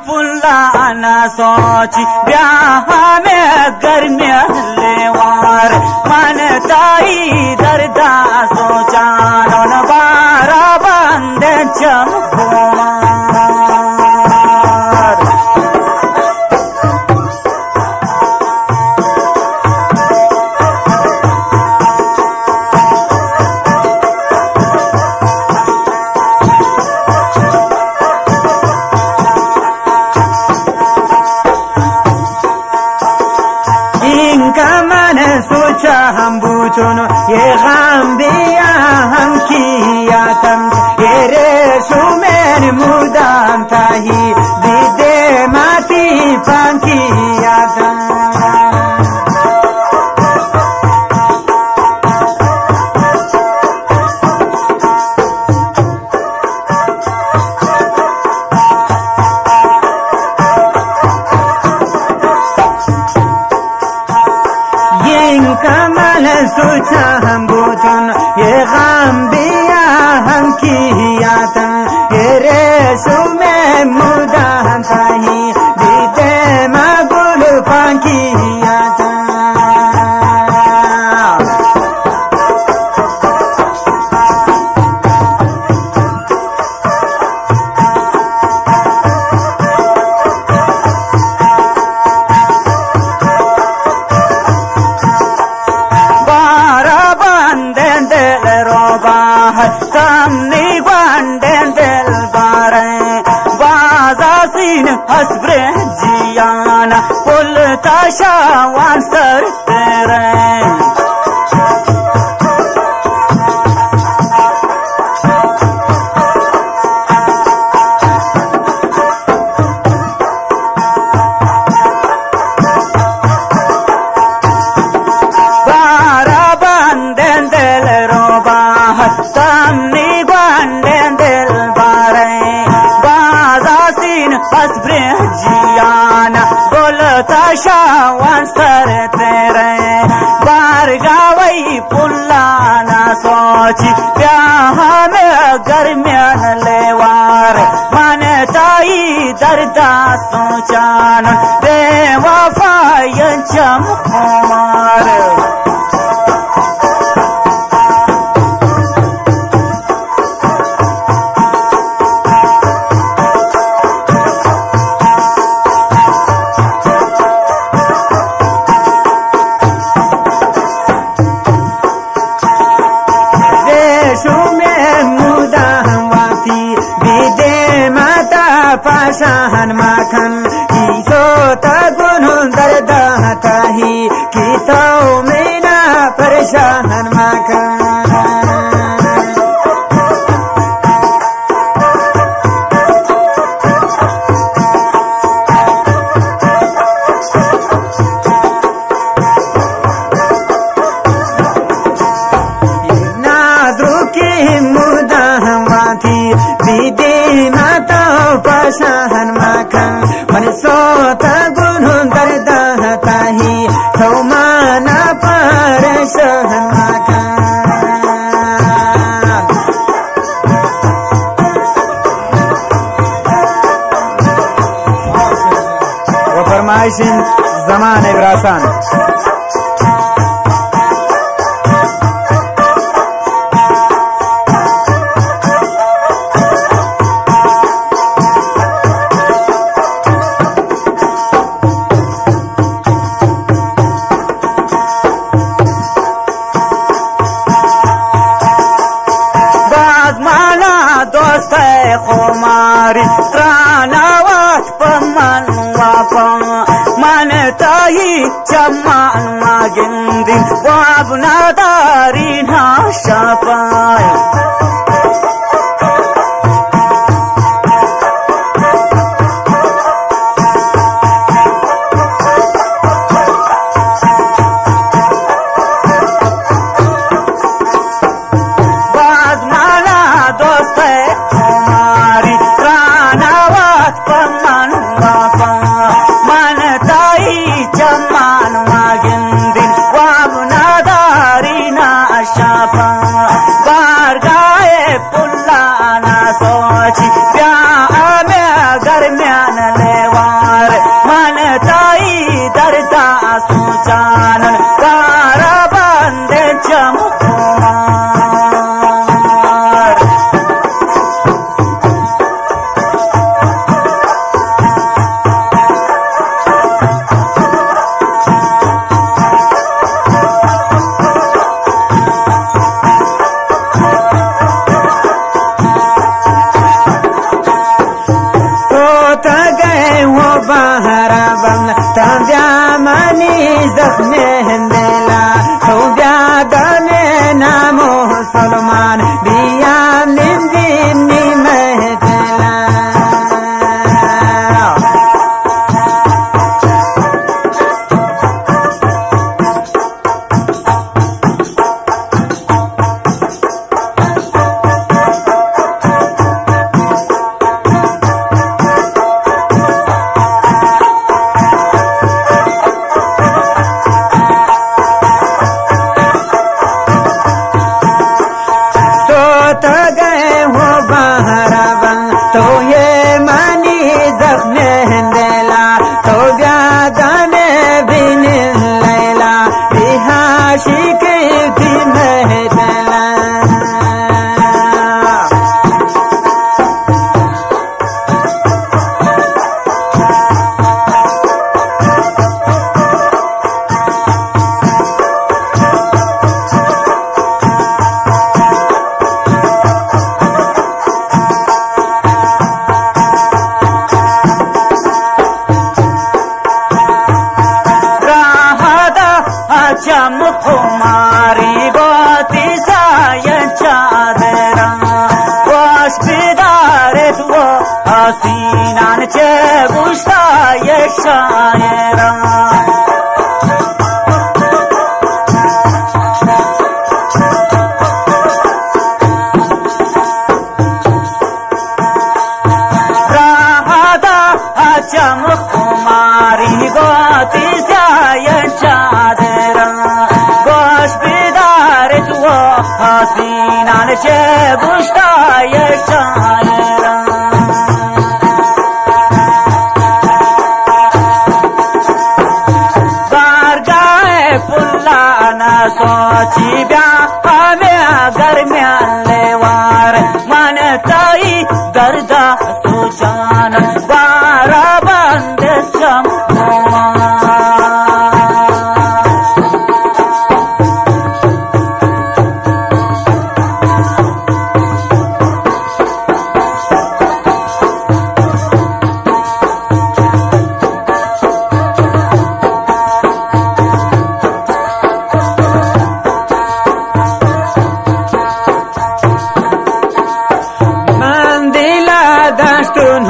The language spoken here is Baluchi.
پلانا سوچی بیا ہمیں گرمی لیوار، من تئی دردا سوچانون بارا بندیں چم خمار۔ اینکہ من سوچا ہم بوتون، یہ غم بیا ہم کیاتن، یہ ریشومین مودان تاہی، دیدے ماتی پان کیاتن۔ اینکہ من سوچا ہم بوتون، یہ غم بیا ہم کیاتن، یہ ریشومین مودان تاہی، دیدے ما گل پان کیاتن۔ بارا بندیں دل روبا، تمنی گونڈیں دل باریں، بازا سین ہست برنجیان، پل تاشاوان سر تیریں۔ بارا بندیں دل روبا، تمنی گونڈیں دل باریں، بازا سین پس برنجیان، گل تاشاوان سر تیریں۔ بارگاوئی پلانا سوچی بیا ہمیں گرمیان لیوار، من تئی دردا سوچان، بے وفائی چم خمار۔ ریشومیں موداں وتی، بیدے ماتا پاشان مکن، کی سوتا گنوں دردا تاہی، کی تو مینا پریشان مکن۔ نازرکی موداں وانتی، بیدی ماتو پشان مکن، من سوتا گنوں دردا تاہی، تو مانا پریشان مکن۔ و فرمائش انت زمان براسان۔ باز مانا دوست خماری، ترانا وت پہ من واپا، من تئی چمان ما گندی، واب نداری نا شپا۔ باز مانا دوست خماری، ترانا وت پہ من واپا، من تئی چمان ما گندی، واب نداری نا شپا۔ بارگاہ اے و بہر بند، تا بیا منی زخمیں دلا، تو بیا دمے نامو سلمان، بیا نندی نی مہدلا۔ سوتگئے و بہر بند، تو یہ منی زخمیں دلا، تو بیا دمے بنند لیلا، بیا عاشقی دی مہدلا۔ راہ دا چم خماری گوتی سایہ چادراں، وش بدارت و حسینان چہ گوشتای شاعراں۔ راہ دا چم خماری گوتی سیاہ چادراں، گوش بدارت و حسینان چہ گوشتای شاعراں۔ بارگاہ پلا نہ سوچی بیا ہمیں گرمیان لیوار، من تئی دردا سوچان بارا بند چم۔ من دلا داشتون